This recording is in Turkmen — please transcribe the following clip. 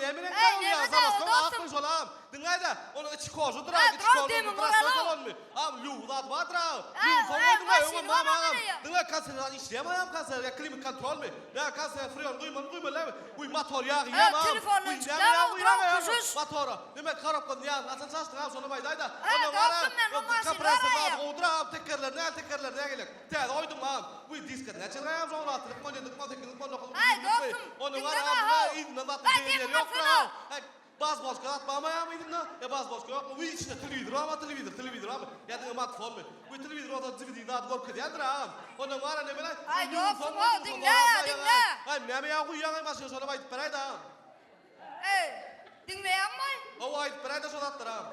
näme reňk Eý, ol neme ýagy da, zawodskom dostum. akmy şol agam. Diňläýdä, onuň içi kožadyr Eý, agam, içi duran koža demiň prostoý boraly. salonmy? Agam lýugy zady bardyr agam. Eý, Lýugyny soň eý, goýduň-a, maşyny öňem barmy bolan agam? eýýäm. Diňle konserwan işleýärmi agam konserwer ýa klimat kontrolmy? Nä konserwer freon guýmalymy guýmaly dälmi? Guý motor ýagy Eý, ýa agam. telefondan Guý näme çykýar ýagy o, guýýaň duran agam küşüş. motora? Neme korobkanyň ýagyny haçan çalyşdyň agam şonam aýdaýda. Eý, Ondan gara dostum men bu maşyny kompressor zady baraýam. gowudyr agam tekerleri näl tekerleri nägelek? Täze goýduňmy agam? Guý diska näçe ýyl agam şoň rahatlyk on ýedilik on sekizlik on dokuzlyk Eý, ýigrilikmi? dostum, Ondan gara diňleme agam how. yzyndan zatly Eý, degen ýeri demiň ýokdur barsana. agam. Eý, Baz boçka zat barmy agam yzynda? Ýa baz boçka ýokmy? Wiý içinde telewizor barmy telewizor telewizor barmy? Ýa diňe magnitofon Wiý telewizor bolsa DVD zady görkezýändir agam. Ondan gara nemeler? Aý dostum how diňle diňle. Aý näme ýag guýýaň aý maşyna şonam aýdyp beräýdä agam. Eý diňleýäňmi? Hawa aýdyp beräýdä şo zatlary agam.